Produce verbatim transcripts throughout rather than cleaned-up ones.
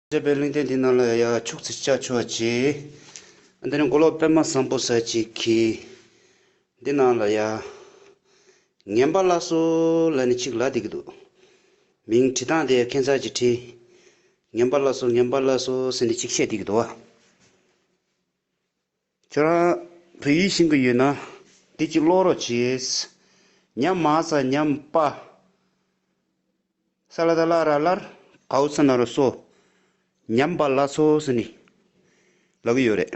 བྱས་པའི་གླེང་སྟེགས་འདི་ནང་ལ་ཡ་ཕྱུགས་ཚིག་ཅག་ཆོག་ཅིག་འདི་ནི་མགོ་ལོག་པད་མ་བཟང་པོ་ཟེར་ཅིག་གིས། འདི་ནང་ལ་ཡ། ངན་པ་སླར་གསོ་ལབ་ནས་ཅིག་ལབ་བསྡད་ཀྱི་འདུག་མིང་བྲིས་སྟངས་དེ་ཁྱད་མཚར་ཅིག་བྲིས། ངན་པ་སླར་གསོ་ངན་པ་སླར་གསོ་ཟེར་ནས་ཅིག་བཤད་བསྡད་ཀྱི་འདུག་བ། ཁྱོད་རང་བོད་ཡིག་ཤེས་ཀྱི་ཡོད་ན། འདི་གཅིག་ཀློག་རོགས་གྱིས། ཉ་མ་ས་ཉམ་པ། ས་ལ་ད་ལ་ར་ལར། གའོ་ས་ན་རོ་སོ། ཉམས་པ་སླར་གསོ་ཟེར་ནི་ལབ་ཀྱི་ཡོད་རེད།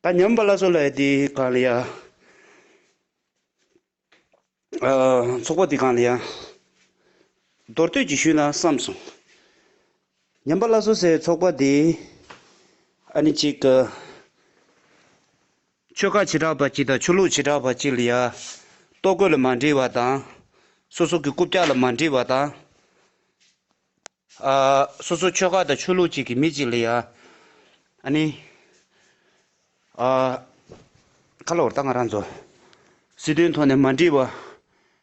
ད་ཉམས་པ་སླར་གསོ་ལབ་ཡ་དེ་གང་ལ་ཡ། ཨ། ཚོགས་པ་འདི་སྒང་ལ་ཡང་མདོར་བསྡུས་ཀྱིས་ཞུས་ན་བསམ་སོང་། ཉམས་པ་སླར་གསོ་ཟེར་ཚོགས་པ་འདི་ཨ་ནི་གཅིག་གི་ཆོལ་ཁ་བྱེ་བྲག་པ་གཅིག་དང་ཆོས་ལུགས་བྱེ་བྲག་པ་གཅིག་ལ་ཡ་ལྟོ་གོས་ལ་མ་འགྲིག་པ་དང་། སོ་སོ་གི་རྐུབ་བཀྱག་ལ་མ་འགྲིག་པ་དང་། ཨ། སོ་སོ་ཆོལ་ཁ་དང་ཆོས་ལུགས་གཅིག་གི་མི་གཅིག་ལ་ཡ། ཨ་ནི། ཨ། ཁ་ལོ་བར་ད་ང་རང་ཚོ་སྲིད་དོན་ཐོག་ནས་མ་འགྲིག་པ།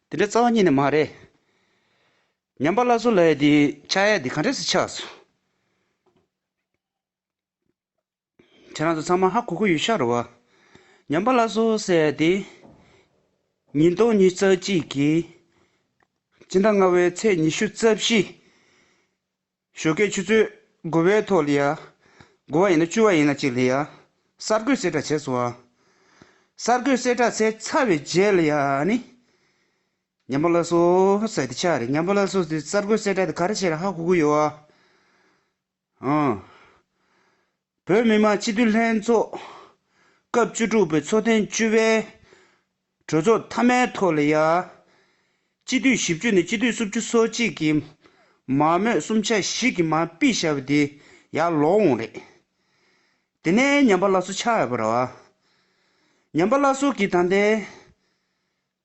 དེ་འདྲ་རྩ་བ་ཉིད་ནས་མ་རེད། ཉམས་པ་སླར་གསོ་ལབ་ཡ་དེ་ཆགས་ཡ་དེ་ག་འདྲ་སེ་ཆགས་སོང་། ཁྱེད་རང་ཚོ་ཚང་མ་ཧ་གོ་གི་ཡོད་ཤག་རེད་བ། ཉམས་པ་སླར་གསོ་ཟེར་ཡ་དེ། ཉིས་སྟོང་ཉི་ཤུ་རྩ་གཅིག་གི་སྤྱི་ཟླ་ལྔ་པའི་ཚེས་ཉི་ཤུ་རྩ་བཞི། ཞོགས་ཀས་ཆུ་ཚོད་དགུ་པའི་ཐོག་ལ་ཡ། དགུ་པ་ཡིན་ན་བཅུ་པ་ཡིན་ན་གཅིག་ལ་ཡ། གསར་འགོད་གསལ་བསྒྲགས་བྱས་སོང་ཨ། གསར་འགོད་གསལ་བསྒྲགས་བྱས་ཚར་བའི་རྗེས་ལ་ཡ་ནི། ཉམས་པ་སླར་གསོ་ཟེར་དེ་ཆགས་རེད། ཉམས་པ་སླར་གསོ་དེ་གསར་འགོད་གསལ་བསྒྲགས་དེ་ག་རེ་བྱས་རེད་ཧ་གོ་གི་ཡོད་ཨ། ཨང་། བོད་མི་མང་སྤྱི་འཐུས་ལྷན་ཚོགས་སྐབས་བཅུ་དྲུག་པའི་ཚོགས་ཐེངས་བཅུ་པའི་གྲོས་ཚོགས་མཐའ་མའི་ཐོག་ལ་ཡ། སྤྱི་འཐུས་བཞི་བཅུ་ནས་སྤྱི་འཐུས་སུམ་ཅུ་སོ་གཅིག་གིས་མང་མོས་སུམ་ཆ་བཞི་གིས་མར་ཕུད་བཞག་པ་དེ་ཡར་ལོག་འོང་རེད། དེ་ནས་ཉམས་པ་སླར་གསོ་ཆགས་ཡོད་པ་རེད་བ། ཉམས་པ་སླར་གསོ་གིས་ད་ལྟའི་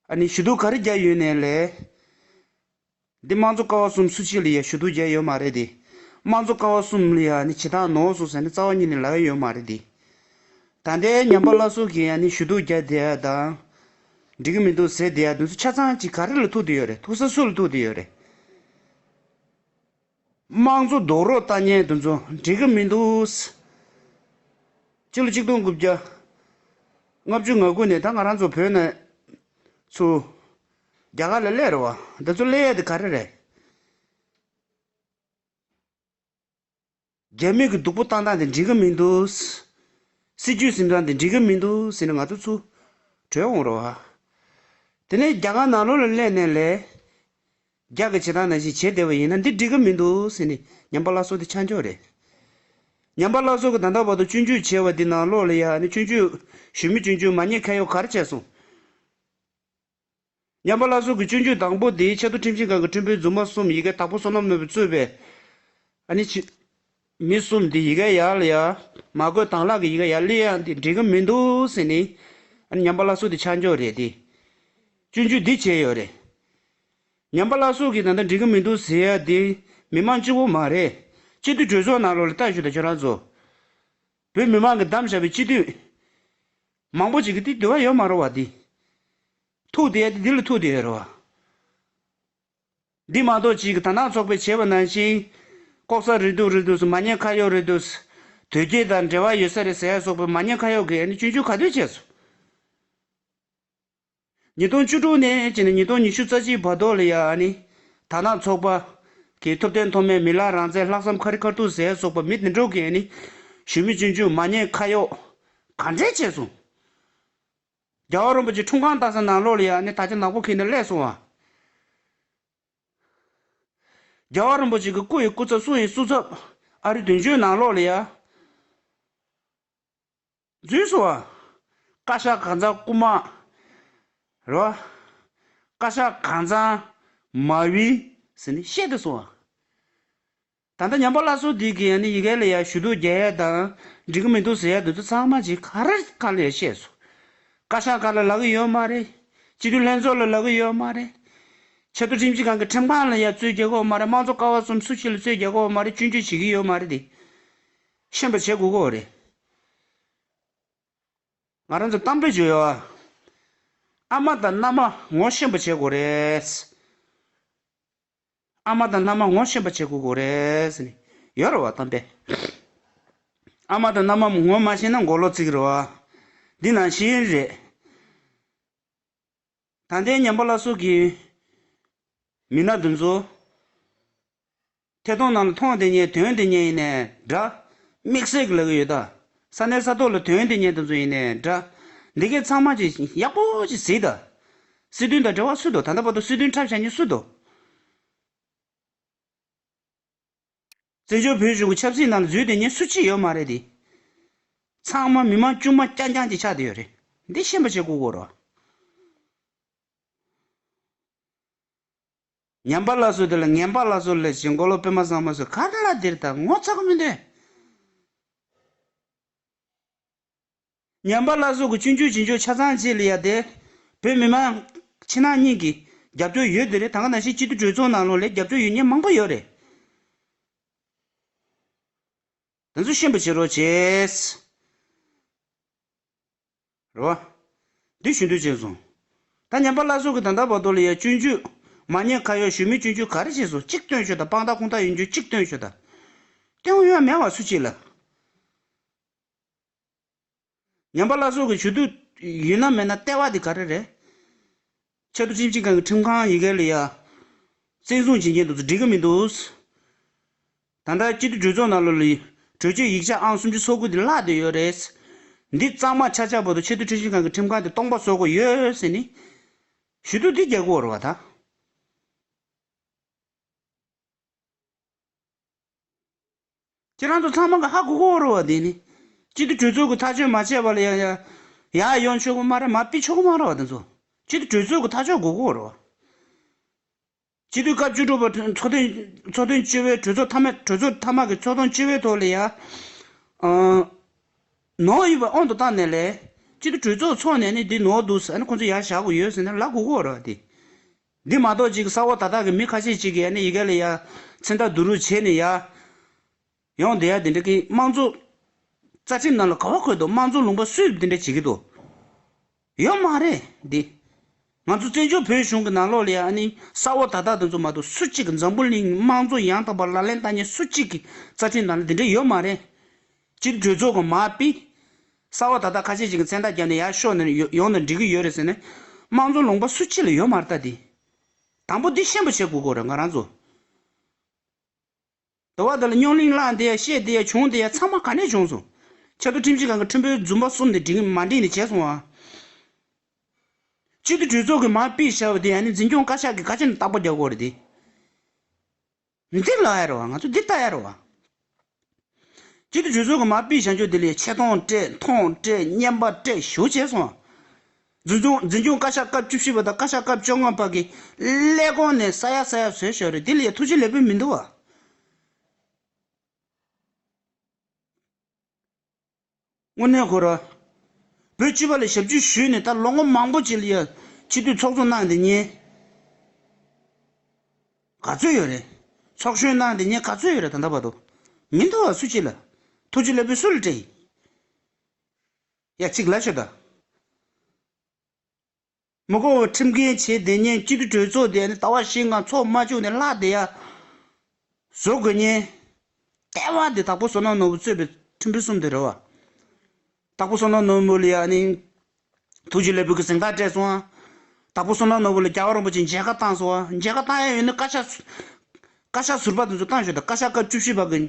ཨ་ནི་ཞུ་གཏུག་ག་རེ་རྒྱག་ཡོད་ནའི་ལས། འདི་དམངས་གཙོ་ཀ་བ་གསུམ་སུ་གཅིག་ལ་ཡ་ཞུ་གཏུག་རྒྱག་ཡོད་མ་རེད་དེ། དམངས་གཙོ་ཀ་བ་གསུམ་ལ་ཡ་ནི་བྱེད་སྟངས་ནོར་སོང་ཟེར་ནས་རྩ་བ་ཉིད་ནས་ལབ་ཡ་ཡོད་མ་རེད་དེ། ད་ལྟའི་ཉམས་པ་སླར་གསོ་གིས་ཡ་ནི་ཞུ་གཏུག་རྒྱག་བསྡད་ཡ་དང་། འགྲིག་གི་མི་འདུག་ཟེར་བསྡད་ཡ་འདི་ཚོ་ཆ་ཚང་གཅིག་ག་རེ་ལ་ཐུག་བསྡད་ཡོད་རེད། ཐུག་ས་སུ་ལ་ཐུག་བསྡད་ཡོད་རེད། དམངས་གཙོ་རྡོག་རོལ་བཏང་མཁན་དེ་ཚོ་འགྲིག་གི་མི་འདུག་སྤྱི་ལོ་གཅིག་སྟོང་དགུ་བརྒྱ་ལྔ་བཅུ་ང་དགུ་ནས་ད་ང་རང་ཚོ་བོད་ནས་ཚུར་རྒྱ་གར་ལ་སླེབས་རེད་བ། འདི་ཚོ་སླེབས་ཡས་དེ་ག་རེ་རེད། རྒྱ་མི་གི་སྡུག་པོ་བཏང་སྟངས་དེ་འགྲིག་གི་མི་འདུག་སྲིད་ཇུས་འཛིན་སྟངས་དེ་འགྲིག་གི་མི་འདུག་ཟེར་ནས་ང་ཚོ་ཚུར་བྲོས་འོང་རེད་བ། དེ་ནས་རྒྱ་གར་ནང་ལོགས་ལ་སླེབས་ནས་ལས། རྒྱ་གི་བྱེད་སྟངས་ནང་བཞིན་བྱེད་བསྡད་པ་ཡིན་ན་འདི་འགྲིག་གི་མི་འདུག་ཟེར་ནས་ཉམས་པ་སླར་གསོ་དེ་ཆ་འཇོག་རེད། ཉམས་པ་སླར་གསོ་གི་ད་ལྟ་བར་དུ་སྐྱོན་བརྗོད་བྱས་པ་འདི་ནང་ལོགས་ལ་ཡ་ནི་སྐྱོན་བརྗོད་ཞུ་མི་སྐྱོན་བརྗོད་མ་ཉེས་ཁ་གཡོག་ག་རེ་བྱས་སོང་། ཉམས་པ་སླར་གསོ་གི་སྐྱོན་བརྗོད་དང་པོ་དེ་ཆེས་མཐོ་ཁྲིམས་ཞིབ་ཁང་གི་ཁྲིམས་དཔོན་རྫུན་མ་གསུམ་ཡི་གེ་དྭགས་པོ་བསོད་ནམས་ནོར་བུས་གཙོས་པའི་ཨ་ནི་ཆི་མི་གསུམ་དེ་ཡི་གེ་ཡར་ལ་ཡ་མ་བཀོད་དང་བླངས་ཀྱི་ཡི་གེ་ཡར་སླེབས་ཡ་འདི་འགྲིག་གི་མི་འདུག་ཟེར་ནས་ཨ་ནི་ཉམས་པ་སླར་གསོ་དེ་ཆ་འཇོག་རེད་དེ། སྐྱོན་བརྗོད་འདི་བྱས་ཡོད་རེད། ཉམས་པ་སླར་གསོ་གིས་ད་ལྟ་འགྲིག་གི་མི་འདུག་ཟེར་ཡ་དེ་མི་མང་གཅིག་པོ་མ་རེད། སྤྱི་འཐུས་གྲོས་ཚོགས་ནང་ལོགས་ལ་ལྟ་ཞུ་དང་ཁྱོད་རང་ཚོ། བོད་མི་མང་གིས་བདམས་བཞག་པའི་སྤྱི་འཐུས་མང་པོ་ཅིག་གིས་དེ་འདོད་པ་ཡོད་མ་རེད་བ་དེ། ཐུག་བསྡད་ཡ་དེ་འདི་ལ་ཐུག་བསྡད་ཡོད་རེད་བ། འདི་མ་གཏོགས་ཅིག་གི་དར་ནག་ཚོགས་པས་བྱས་པ་ནང་བཞིན་ལྐོག་ཟ་རེད་འདུག་རེད་འདུག་མ་ཉེས་ཁ་གཡོག་རེད་འདུག་དོལ་རྒྱལ་དང་འབྲེལ་བ་ཡོད་ས་རེད་ཟེར་ཡ་སོགས་པའི་མ་ཉེས་ཁ་གཡོག་གི་ཨ་ནི་སྐྱོན་བརྗོད་ག་དུས་བྱས་སོང་། ཉིས་སྟོང་བཅུ་དྲུག་ནས་བྱས་ནས་ཉིས་སྟོང་ཉི་ཤུ་རྩ་གཅིག་བར་དུ་ལ་ཡ་ཨ་ནི་དར་ནག་ཚོགས་པ་གི་ཐུབ་བསྟན་ཐོགས་མེད་མི་ལ་རང་བཙན་ལྷག་བསམ་ཁ་རི་ཁ་ཐུག་ཟེར་ཡ་སོགས་པ་མི་དེ་འདྲ་གི་ཨ་ནི་ཞུ་མི་སྐྱོན་བརྗོད་མ་ཉེས་ཁ་གཡོག་ག་འདྲས་བྱས་སོང་། རྒྱལ་བ་རིན་པོ་ཆེ་འཁྲུངས་སྐར་བཏང་ས་ནང་ལོགས་ལ་ཡ་ཨ་ནི་དར་ཆ་ནག་པོ་འཁྱེར་ནས་སླེབས་སོང་བ། རྒྱལ་བ་རིན་པོ་ཆེ་གི་སྐུ་ཡི་སྐུ་ཚབ་གསུང་ཡི་གསུང་ཚབ་ཨ་རི་དོན་གཅོད་ནང་ལོགས་ལ་ཡ། འཛུལ་སོང་བ། བཀའ་ཤག་གང་ཚང་རྐུ་མ། རེད་བ། བཀའ་ཤག་གང་ཚང་མ་བི་ཟེར་ནས་བཤད་དེ་སོང་བ། ད་ལྟ་ཉམས་པ་སླར་གསོ་འདི་གི་ཨ་ནི་ཡི་གེ་ལ་ཡ་ཞུ་གཏུག་རྒྱག་ཡ་དང་འགྲིག་གི་མི་འདུག་ཟེར་ཡ་འདི་ཚོ་ཚང་མ་ཅིག་ག་རེ་གང་ལ་ཡ་བཤད་སོང་། བཀའ་ཤག་སྒང་ལ་ལབ་གི་ཡོད་མ་རེད། སྤྱི་འཐུས་ལྷན་ཚོགས་ལ་ལབ་གི་ཡོད་མ་རེད། ཆེས་མཐོ་ཁྲིམས་ཞིབ་ཁང་གི་ཁྲིམས་ཁང་ལ་ཡ་རྩོད་རྒྱག་གི་ཡོད་མ་རེད། དམངས་གཙོ་ཀ་བ་གསུམ་སུ་ཞིག་ལ་རྩོད་རྒྱག་གི་ཡོད་མ་རེད། སྐྱོན་བརྗོད་བྱེད་ཀྱི་ཡོད་མ་རེད་དེ། ཤེས་པ་བྱེད་དགོས་ཀྱི་ཡོད་རེད། ང་རང་ཚོ་གཏམ་དཔེ་བརྗོད་ཡོད་ཨ། ཨ་མ་དང་མནའ་མ་ངོ་ཤེས་པ་བྱེད་དགོས་རེད། ཨ་མ་དང་མནའ་མ་ངོ་ཤེས་པ་བྱེད་དགོས་ཀྱི་རེད་ཟེར་ནས། ཡོད་རེད་བ་གཏམ་དཔེ། ཨ་མ་དང་མནའ་མ་ངོ་མ་ཤེས་ན་མགོ་ལོག་ཚིག་རེད་བ། འདི་ནང་བཞིན་རེད། ད་ལྟའི་ཉམས་པ་སླར་གསོ་གི་མི་སྣ་འདི་ཚོ། ཐད་གཏོང་ནང་ལ་མཐོང་བསྡད་མཁན་ཐོན་བསྡད་མཁན་ཡིན་ནའི་འདྲ། དམིགས་བསལ་གྱི་ལབ་ཀྱི་ཡོད་ད། ས་གནས་ས་ཐོག་ལ་ཐོན་བསྡད་མཁན་དེ་ཚོ་ཡིན་ནའི་འདྲ། འདི་གའི་ཚང་མ་ཅིག་ཡག་པོ་ཅིག་གཟིགས་ད། སྲིད་དོན་དང་འབྲེལ་བ་སུ་འདུག་ད་ལྟ་བར་དུ་སྲིད་དོན་འཁྲབ་བཞག་མཁན་སུ་འདུག་བཙན་བྱོལ་བོད་གཞུང་གི་ཆབ་སྲིད་ནང་ལ་འཛུལ་བསྡད་མཁན་སུ་གཅིག་ཡོད་མ་རེད་དེ། ཚང་མ་མི་མང་དཀྱུས་མ་རྐྱང་རྐྱང་ཅིག་ཆགས་བསྡད་ཡོད་རེད། འདི་ཤེས་པ་བྱེད་དགོས་ཀྱི་རེད། ཉམས་པ་སླར་གསོ་དེ་ལ་ངན་པ་སླར་གསོ་ལས་ཀྱི་མགོ་ལོག་པད་མ་བཟང་མོ་ཟེར་ག་རེ་ལ་འདིར་ད་ངོ་ཚ་གི་མི་འདུག་ཉམས་པ་སླར་གསོ་གི་སྤྱོད་འཇུག་བྱེད་འཇུག་ཆ་ཚང་བཅས་ལ་ཡ་དེ། བོད་མི་མང་ཕྱི་ནང་གཉིས་ཀྱི་རྒྱབ་སྐྱོར་ཡོད་དེ་རེད། ད་ག་ནང་བཞིན་སྤྱི་འཐུས་གྲོས་ཚོགས་ནང་ལོགས་ལ་རྒྱབ་སྐྱོར་ཡོད་མཁན་མང་པོ་ཡོད་རེད། དེ་ཚོ་ཤེས་པ་བྱེད་རོགས་བྱེད། རེད་བ། འདི་ཞུ་འདོད་བྱས་སོང་། ད་ཉམས་པ་སླར་གསོ་གི་ད་ལྟ་བར་དུ་ལ་ཡ་སྤྱོད་འཇུག་མ་ཉེས་ཁ་གཡོག་ཞུ་མི་སྤྱོད་འཇུག་ག་རེ་བྱས་སོང་། གཅིག་སྟོན་ཤོག་ད། དཔང་རྟགས་ཁུངས་དག་ཡོད་འཇུག་གཅིག་སྟོན་ཤོག་ད། སྟོན་ཡོད་མེད་བ་སུ་གཅིག་ལ། ཉམས་པ་སླར་གསོ་གི་ཞུ་གཏུག་ཡོད་ན་མེད་ན་ལྟེ་བ་དེ་ག་རེ་རེད། ཆེས་མཐོ་ཁྲིམས་ཞིབ་ཁང་གི་ཁྲིམས་ཁང་ཡི་གེ་ལ་ཡ། བཙན་བཟུང་བྱེད་མཁན་དེ་ཚོ་འགྲིག་གི་མི་འདུག་ད་ལྟ་སྤྱི་འཐུས་གྲོས་ཚོགས་ནང་ལོགས་ལ་གྲོས་ཆོད་ཡིག་ཆ་ཨང་སུམ་ཅུ་སོ་དགུ་དེ་བརླག་བསྡད་ཡོད་རེད། འདི་གཙང་མ་ཆགས་ཆགས་བར་དུ་ཆེས་མཐོ་ཁྲིམས་ཞིབ་ཁང་གི་ཁྲིམས་ཁང་དེ་སྟོང་པ་བཟོ་དགོས་ཡོད་ཟེར་ནས། ཞུ་གཏུག་འདི་རྒྱག་དགོས་རེད་བ་ད། ཁྱེད་རང་ཚོ་ཚང་མ་གི་ཧ་གོ་གོ་རེད་བ། དེ་ནི་སྤྱི་འཐུས་གྲོས་ཚོགས་ཀྱི་ཐག་གཅོད་མ་བྱས་པ་ལ་ཡ་ཡ་ཡ་ཡོང་ཆོག་གི་མ་རེད། མར་ཕུད་ཆོག་གི་མ་རེད་བ། དེ་ཚོ་སྤྱི་འཐུས་གྲོས་ཚོགས་ཀྱི་ཐག་གཅོད་དགོས་གོ་རེད་བ། སྤྱི་འཐུས་སྐབས་བཅུ་དྲུག་པ་ཚོགས་ཐེངས་ཚོགས་ཐེངས་བཅུ་པའི་གྲོས་ཚོགས་མཐའ་མ་གྲོས་ཚོགས་མཐའ་མ་གི་ཚོགས་ཐེངས་བཅུ་པའི་ཐོག་ལ་ཡ། ཨ། ནོར་ཡོད་པ་དབང་དུ་བཏང་ནས་ལས། སྤྱི་འཐུས་གྲོས་ཚོགས་ཚོགས་ནས་ནི་འདི་ནོར་འདུག་ཟེར་ནས་ཁོང་ཚོ་ཡར་བཞག་དགོས་ཡོད་ཟེར་ནས་ལབ་དགོས་ཀྱི་ཡོད་རེད་བ། དེ། འདི་མ་གཏོགས་ཅིག་ས་འོག་ད་ལྟ་གི་མི་ཁ་ཤས་ཅིག་གིས་ནི་ཡི་གེ་ལ་ཡ་མཚན་རྟགས་བསྡུ་རུབ་བྱས་ནས་ཡ། ཡོང་བསྡད་ཡ་དེ་འདྲ་གི་དམངས་གཙོ། རྩ་ཁྲིམས་ནང་ལ་ག་བ་འཁོད་འདུག་དམངས་གཙོ་ལུང་པ་སུས་དེ་འདྲ་བྱེད་ཀྱི་འདུག་ཡོད་མ་རེད་འདི། ང་ཚོ་བཙན་བྱོལ་བོད་གཞུང་གི་ནང་ལོགས་ལ་ཡ་ནི་ས་འོག་ད་ལྟ་དེ་ཚོ་མ་གཏོགས་སུ་གཅིག་གིས་འཛམ་བུ་གླིང་དམངས་གཙོ་ཡང་དག་པ་ལག་ལེན་བསྟར་མཁན་སུ་གཅིག་གི་རྩ་ཁྲིམས་ནང་ལ་དེ་འདྲ་ཡོད་མ་རེད། སྤྱི་འཐུས་གྲོས་ཚོགས་ཀྱི་མར་ཕུད། ས་འོག་ད་ལྟ་ཁ་ཤས་ཅིག་གིས་མཚན་རྟགས་བརྒྱབ་ནས་ཡར་ཤོག་ནས་ཡོ་ཡོང་ན་འགྲིག་གི་ཡོད་རེད་ཟེར་ནས། དམངས་གཙོ་ལུང་པ་སུ་གཅིག་ལ་ཡོད་མ་རེད་ད་དེ། དང་པོ་འདི་ཤེས་པ་བྱེད་དགོས་ཀྱི་རེད་ང་རང་ཚོ། དེ་བ་དེ་ལ་རྙོག་གླེང་བསླངས་དེ་ཡ་བཤད་དེ་ཡ་བྱུང་དེ་ཡ་ཚང་མ་ག་ནས་བྱུང་སོང་། ཆེས་མཐོ་ཁྲིམས་ཞིབ་ཁང་གི་ཁྲིམས་དཔོན་རྫུན་པ་གསུམ་དེ་འགྲིག་མ་འགྲིག་ནས་བྱས་སོང་ཨ། སྤྱི་འཐུས་གྲོས་ཚོགས་ཀྱི་མར་ཕུད་བཞག་པ་དེ་ཡ་ནི་འཛིན་སྐྱོང་བཀའ་ཤག་གིས་ག་ཅི་ནས་བརྟག་པ་རྒྱག་དགོས་རེད་དེ། འདི་ལབ་ཡ་རེད་བ། ང་ཚོ་འདི་ལྟ་ཡ་རེད་བ། སྤྱི་འཐུས་གྲོས་ཚོགས་ཀྱི་མར་ཕུད་བཞག་རྒྱུ་དེ་ལ་ཆེ་མཐོང་སྤྲད་མཐོང་སྤྲད་བརྙན་པར་སྤྲད་ཞུ་བྱས་སོང་། འཛིན་སྐྱོང་འཛིན་སྐྱོང་བཀའ་ཤག་སྐབས་བཅུ་བཞི་པ་དང་བཀའ་ཤག་སྐབས་བཅོ་ལྔ་པ་གི་ཀླད་ཀོར་ནས་ས་ཡ་ས་ཡ་བཟོས་བཞག་རེད། དེ་ལ་ཡ་ཐུགས་རྗེ་ལེགས་འབུལ་མི་འདུག་བ། དངོས་གནས་ཁོ་ར། བོད་སྤྱི་པ་ལ་ཞབས་ཕྱི་ཞུས་ནས་ད་ལོ་ངོ་མང་པོ་ཅིག་ལ་ཡ་སྤྱི་འཐུས་ཚོགས་གཙོ་གནང་བསྡད་མཁན་ག་ཚོད་ཡོད་རེད། ཚོགས་གཞོན་གནང་བསྡད་མཁན་ག་ཚོད་ཡོད་རེད་ད་ལྟ་བར་དུ། མི་འདུག་བ་སུ་གཅིག་ལ། ཐུགས་རྗེ་ལེགས་འབུལ་སུ་ལ་སྤྲད་ཡིན། ཡ་གཅིག་ལབ་ཤོད་ད། མི་དགོས་པའི་ཁྲིམས་འགལ་བྱས་བསྡད་མཁན་སྤྱི་འཐུས་གྲོས་ཚོགས་དེ་ནི་ཟླ་བ་བཞི་ལྔ་ཚོགས་མ་བཅུག་ནས་ལྷག་བསྡད་ཡ། བཟོ་དགོས་མཁན། ལྟེ་བ་དེ་དྭགས་པོ་བསོད་ནམས་ནོར་བུ་གཙོས་པའི་ཁྲིམས་དཔོན་གསུམ་དེ་རེད་བ། དྭགས་པོ་བསོད་ནམས་ནོར་བུ་ལ་ཡ་ནི། ཐུགས་རྗེ་ལེགས་འབུལ་གྱི་གཟེངས་རྟགས་སྤྲད་སོང་ཨ། དྭགས་པོ་བསོད་ནམས་ནོར་བུ་ལ་རྒྱལ་བ་རིན་པོ་ཆེས་མཇལ་ཁ་བཏང་སོང་ཨ། མཇལ་ཁ་བཏང་ཡ་ཡོད་ན་བཀའ་ཤག་བཀའ་ཤག་ཟུར་པ་དེ་ཚོ་བཏང་ཤོག་ད། བཀའ་ཤག་སྐབས་བཅུ་བཞི་པ་གི་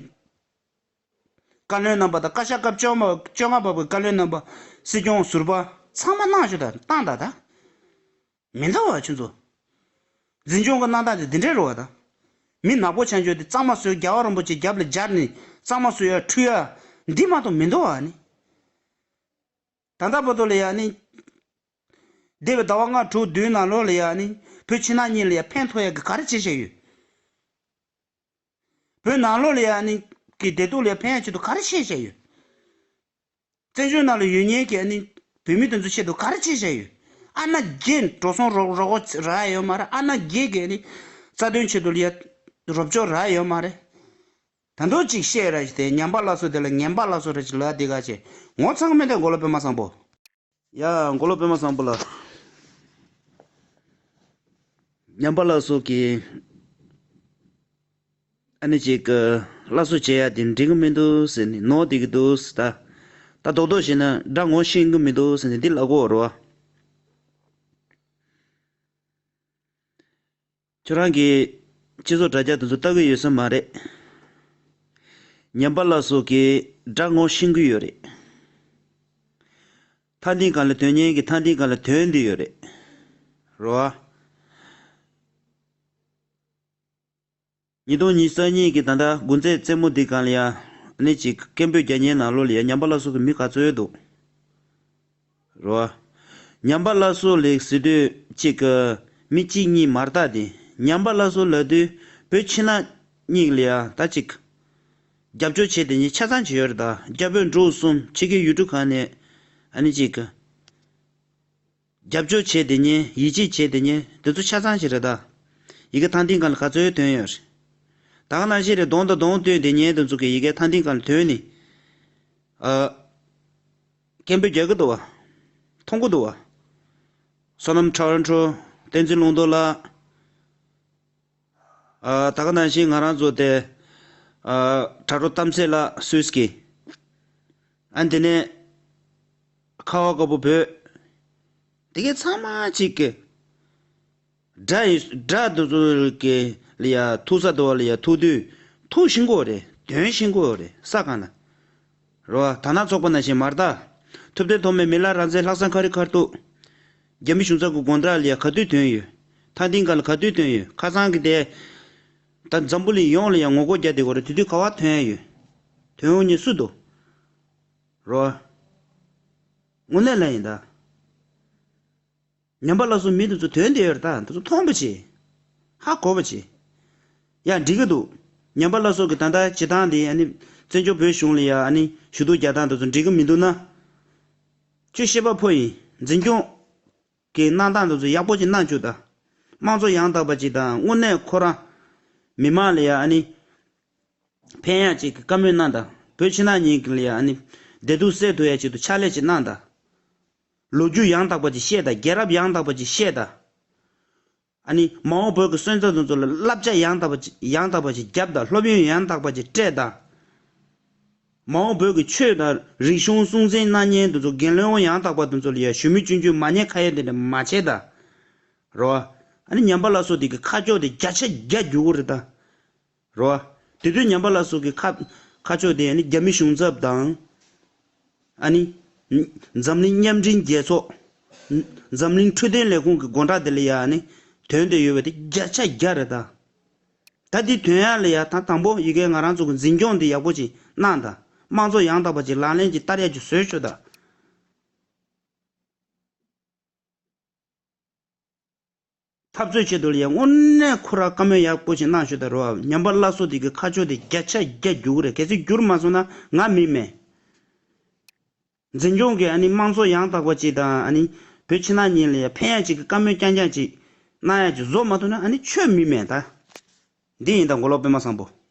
བཀའ་བློན་རྣམ་པ་དང་བཀའ་ཤག་སྐབས་བཅོ་ལྔ་བཅོ་ལྔ་པ་བའི་བཀའ་བློན་རྣམ་པ། སྲིད་སྐྱོང་ཟུར་པ་ཚང་མ་གནང་ཤོག་ད། བཏང་ད་ད། མི་འདུག་བ་ཁྱོད་ཚོ། འཛིན་སྐྱོང་གི་གནང་སྟངས་དེ་འདི་འདྲའི་རེད་བ་ད། མི་ནག་པོ་ཆགས་འཇོག་དེ་གཙང་མ་བཟོས་རྒྱལ་བ་རིན་པོ་ཆེ་རྒྱབ་ལ་སྦྱར་ནས་གཙང་མ་བཟོས་ཡ་འཁྲུ་ཡ། འདི་མ་གཏོགས་མི་འདུག་བ་ནི། ད་ལྟ་བར་དུ་ལ་ཡ་ནི། འདས་པའི་ཟླ་བ་ལྔ་དྲུག་བདུན་ནང་ལོགས་ལ་ཡ་ནི་བོད་ཕྱི་ནང་གཉིས་ལ་ཡ་ཕན་ཐོགས་ཡ་གི་ག་རེ་བྱས་བཞག་ཡོད། བོད་ནང་ལོགས་ལ་ཡ་ནི་གི་བདེ་སྡུག་ལ་ཡ་ཕན་ཡ་ཆེད་དུ་ག་རེ་བྱས་བཞག་ཡོད། བཙན་བྱོལ་ནང་ལ་ཡོད་མཁན་གྱི་ཨ་ནི་བོད་མི་དེ་ཚོ་ཆེད་དུ་ག་རེ་བྱས་བཞག་ཡོད། ཨ་ན་རྒྱན་འགྲོ་སོང་རོགས་རོགས་རག་ཡ་ཡོད་མ་རེད། ཨ་ན་རྒྱན་གྱི་ཨ་ནི་རྩ་དོན་ཆེད་དུ་ལ་ཡ་རོགས་སྐྱོར་རག་ཡ་ཡོད་མ་རེད། ད་དུང་གཅིག་བཤད་ར་ཞིག་དེ་ཉམས་པ་སླར་གསོ་དེ་ལ་ངན་པ་སླར་གསོ་ར་ཞིག་ལབ་དེ་ག་ཆེ་ངོ་ཚ་གི་མེད་དེ་མགོ་ལོག་པད་མ་བཟང་པོ། ཡ་མགོ་ལོག་པད་མ་བཟང་པོ་ལ། ཉམས་པ་སླར་གསོ་གི་ཨ་ནི་ཅིག་གི་སླར་གསོ་བྱེད་ཡ་དེ་འགྲིག་གི་མི་འདུག་ཟེར་ནས་ནོར་བསྡད་ཀྱི་འདུག་ཟེར། ད་ད་རྡོག་རྡོག་བྱས་ན་དགྲ་ངོ་ཤེས་ཀྱི་མི་འདུག་ཟེར་ནས་འདི་ལབ་དགོས་རེད་བ། ཁྱོད་རང་གིས་སྤྱི་ཚོགས་དྲ་རྒྱ་དེ་ཚོ་ལྟ་གི་ཡོད་ས་མ་རེད། ཉམས་པ་སླར་གསོ་གིས་དགྲ་ངོ་ཤེས་ཀྱི་ཡོད་རེད། ཐ་སྟེང་སྒང་ལ་དོན་གཉེར་གྱི་ཐ་སྟེང་སྒང་ལ་དོན་འདི་ཡོད་རེད། རེད་བ། ཉིས་སྟོང་ཉི་ཤུ་རྩ་གཉིས་ཀྱི་ད་ལྟ་དགུན་ཚེས་རྩེད་མོ་འདི་སྒང་ལ་ཡ། ཨ་ནི་ཅིག་སྐད་འབོད་རྒྱག་མཁན་ནང་ལོགས་ལ་ཡ་ཉམས་པ་སླར་གསོ་གི་མི་ག་ཚོད་འདུག་རེད་བ། ཉམས་པ་སླར་གསོ་ལ་ཟེར་དུས་ཅིག་གི་མི་གཅིག་གཉིས་མ་རེད་ད། དེ་ཉམས་པ་སླར་གསོ་ལབ་དུས་བོད་ཕྱི་ནང་གཉིས་ལ་ཡ་ད་ཅིག་རྒྱབ་སྐྱོར་བྱེད་དེ་ཉིད་ཆ་ཚང་བྱེད་ཡོད་རེད་ད། རྒྱ་བོད་འབྲུག་གསུམ་ཕྱི་རྒྱལ་ཡུལ་གྲུ་ཁག་ནས་ཨ་ནི་ཅིག་གི་རྒྱབ་སྐྱོར་བྱེད་དེ་ཉིད་ཡིད་ཆེས་བྱེད་དེ་ཉིད་དེ་ཚོ་ཆ་ཚང་ཞིག་རེད་ད། ཡི་གེ་ཐང་ཐིང་སྒང་ལ་ག་ཚོད་ཐོན་ཡོད་རེད། ད་ག་ནང་བཞིན་རེད། གདོང་དང་གདོང་སྟོན་དེ་ཉིད་དེ་ཚོ་གི་ཡི་གེ་ཐང་ཐིང་སྒང་ལ་ཐོན་ནས། ཨ། སྐད་འབོད་རྒྱག་གི་འདུག་བ། མཐོང་གི་འདུག་བ། བསོད་ནམས་ཊོ་རོན་ཊོ། བསྟན་འཛིན་ལུང་རྟོགས་ལགས། ཨ། ད་ག་ནང་བཞིན་ང་རང་ཚོ་དེ། ཨ། དྲ་གྲོགས་གཏམ་ཚེ་ལགས་སུད་སི་གི། ཨ། དེ་ནས་ཁ་བ་དཀར་པོ་བོད། དེ་གའི་ཚང་མ་གཅིག་གི་དགྲ་ཡི་དགྲ་དེ་ཚོ་གི་ལ་ཡ་ཐུག་ས་དེ་བ་ལ་ཡ་ཐུག་དུས་ཐུག་ཤེས་དགོས་རེད། དོན་ཤེས་དགོས་རེད། ས་གང་ན། རེད་བ། དར་ནག་ཚོགས་པ་ནང་བཞིན་མ་རེད་ད། ཐུབ་བསྟན་ཐོགས་མེད་མི་ལ་རང་བཙན་ལྷག་བསམ་ཁ་རི་ཁར་ཐུག་རྒྱ་མི་གཞུང་ཚབ་ཀྱི་སྒོ་འགྲམ་ལ་ཡ་ག་དུས་ཐོན་ཡོད། ཐང་སྟེང་སྒང་ལ་ག་དུས་ཐོན་ཡོད། ཁ་སང་གི་དེ། ད་འཛམ་བུ་གླིང་ཡོངས་ལ་ཡ་ངོ་རྒོལ་རྒྱག་བསྡད་ཡོད་རེད། དེ་དུས་ག་བ་ཐོན་ཡ་ཡོད། ཐོན་འོང་མཁན་སུ་འདུག་རེད་བ། དངོས་གནས་ལ་ཡིན་ད། ཉམས་པ་སླར་གསོ་མི་དེ་ཚོ་དོན་དེ་ཡོད་རེད་ད། དེ་ཚོ་མཐོང་པ་བྱེད། ཧ་གོ་བ་བྱེད། ཡ། འགྲིག་གི་འདུག་ཉམས་པ་སླར་གསོ་གི་ད་ལྟ་བྱེད་སྟངས་དེ་ཨ་ནི་བཙན་བྱོལ་བོད་གཞུང་ལ་ཡ་ཨ་ནི་ཞུ་གཏུག་རྒྱག་སྟངས་དེ་ཚོ་འགྲིག་གི་མི་འདུག་ན། ཁྱོད་ཤེས་པ་ཕོ་ཡིན། འཛིན་སྐྱོང་གི་གནང་སྟངས་དེ་ཚོ་ཡག་པོ་ཅིག་གནང་བཅུག་ད། དམངས་གཙོ་ཡང་དག་པ་ཅིག་དང་། དངོས་གནས་ཁོ་རང་མི་མང་ལ་ཡ་ཨ་ནི་ཕན་ཡག་ཅིག་གི་བཀའ་མོལ་གནང་དང་། བོད་ཕྱི་ནང་གཉིས་ཀྱི་ལ་ཡ་ཨ་ནི་བདེ་སྡུག་སེལ་ཐུབ་ཡ་ཆེད་དུ་ཕྱག་ལས་ཅིག་གནང་དང་། ལོ་རྒྱུས་ཡང་དག་པ་ཅིག་བཤད་དང་། རྒྱལ་རབས་ཡང་དག་པ་ཅིག་བཤད་དང་། ཨ་ནི་མ་འོངས་བོད་ཀྱི་སོན་རྩ་དེ་ཚོ་ལ་བསླབ་བྱ་ཡང་དག་པ་ཅིག་ཡང་དག་པ་ཅིག་བརྒྱབ་དང་། སློབ་ཡོན་ཡང་དག་པ་ཅིག་སྤྲད་དང་། མ་འོངས་བོད་ཀྱི་ཆོས་དང་རིག་གཞུང་སྲུང་འཛིན་གནང་མཁན་དེ་ཚོ་རྒན་ལོན་ཡང་དག་པ་དེ་ཚོ་ལ་ཡ་ཞུ་མི་སྐྱོན་བརྗོད་མ་ཉེས་ཁ་ཡ་དེ་འདྲ་མ་བྱེད་དང་། རེད་བ། ཨ་ནི་ཉམས་པ་སླར་གསོ་དེ་གི་ཁ་ཕྱོགས་དེ་བརྒྱ་ཆ་བརྒྱ་འགྱུར་གི་རེད་ད། རེད་བ། དེ་དུས་ཉམས་པ་སླར་གསོ་གི་ཁ་ཁ་ཕྱོགས་དེ་ཨ་ནི་རྒྱ་མི་གཞུང་ཚབ་དང་། ཨ་ནི། འཛམ་གླིང་མཉམ་འབྲེལ་རྒྱལ་ཚོགས། འཛམ་གླིང་འཕྲོད་བསྟེན་ལས་ཁུངས་ཀྱི་སྒོ་འགྲམ་དེ་ལ་ཡ་ཨ་ནི། དོན་དེ་ཡོད་པ་དེ་བརྒྱ་ཆ་བརྒྱ་རེད་ད། ད་འདི་དོན་ཡག་ལ་ཡ་ད་དང་པོ་ཡི་གེ་ང་རང་ཚོ་གི་འཛིན་སྐྱོང་འདི་ཡག་པོ་ཅིག་གནང་དང་། དམངས་གཙོ་ཡང་དག་པ་ཅིག་ལག་ལེན་ཅིག་བསྟར་ཡག་ཅིག་བཟོས་ཆོག་དང་། འཐབ་རྩོད་ཆེད་དུ་ལ་ཡ་དངོས་གནས་ཁོ་ར་བཀའ་མོལ་ཡག་པོ་ཞིག་གནང་ཤོག་ད་རོ། ཉམས་པ་སླར་གསོ་དེ་གི་ཁ་ཕྱོགས་དེ་བརྒྱ་ཆ་བརྒྱ་འགྱུར་གི་རེད། གལ་སྲིད་འགྱུར་མ་སོང་ན་ང་མི་མེད། འཛིན་སྐྱོང་གི་ཨ་ནི་དམངས་གཙོ་ཡང་དག་པ་ཅིག་དང་། ཨ་ནི་བོད་ཕྱི་ནང་གཉིས་ལ་ཡ་ཕན་ཡག་ཅིག་གི་བཀའ་མོལ་རྐྱང་རྐྱང་ཅིག་གནང་ཡག་ཅིག་བཟོ་མ་ཐུབ་ན་ཨ་ནི་ཁྱོད་མི་མེད་ད། འདི་ཡིན་ད་མགོ་ལོག་པད་མ་བཟང་པོ།